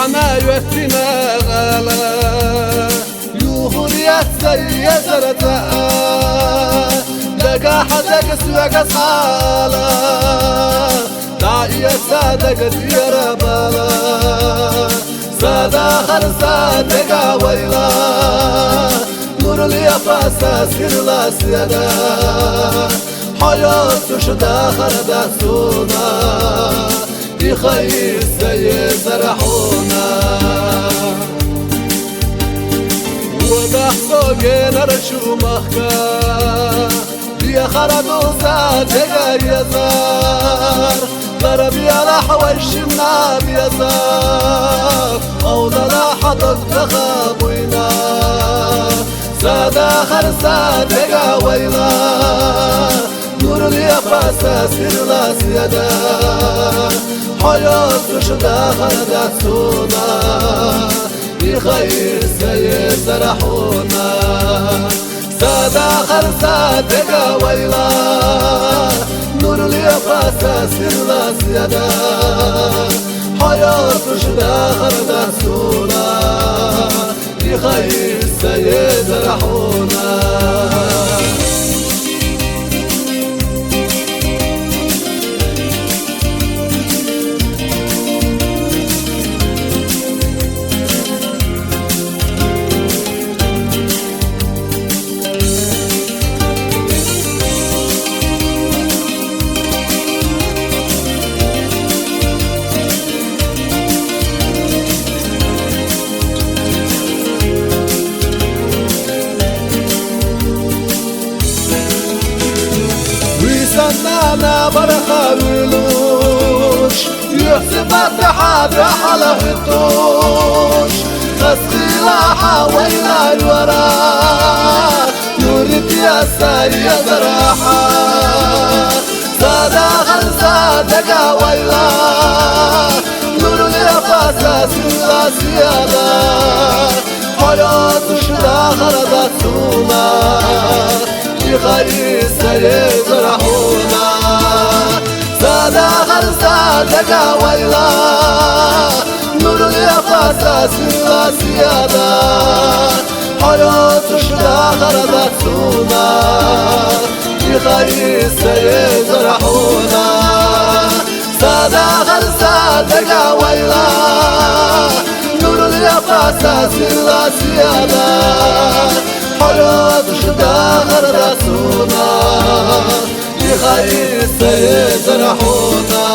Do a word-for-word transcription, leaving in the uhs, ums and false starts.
Ана юэттина гала, юхур ясса езерца, дага хадагас вегас ала, да ясса дага дирабала, сада харса дега вайла, нурлия паса сирла сияда, хая сушда харда суна. Ихаи сае зарахуна. Вадахсо генара шумахка. Бия харадуса дега язар. Лара биала хавай шимна биязар. Аудала хадак даха буйна. Сада харса дега вайла. Нурлия паса сирла сияда, хая сушда харда суна, ихаи сае зарахуна. Сада харса дега вайла, нурлия паса сирла сияда, хая сушда харда суна. Ихаи сае зарахуна. Висанана барха вилуш, юхси барта хада хала хитуш, хасхила хавайла юара, юрит яса язараха, сада харса дега вайла, нурлия паса сирла сияда. Хая сушда харда суна, ихаи сае зарахуна. Сада харса дега вайла, нурлия паса сирла сияда. Хая сушда харда суна, ихаи сае зарахуна. Сада харса дега вайла, нурлия паса сирла сияда, хая сушда харда суна, ихаи сае зарахуна.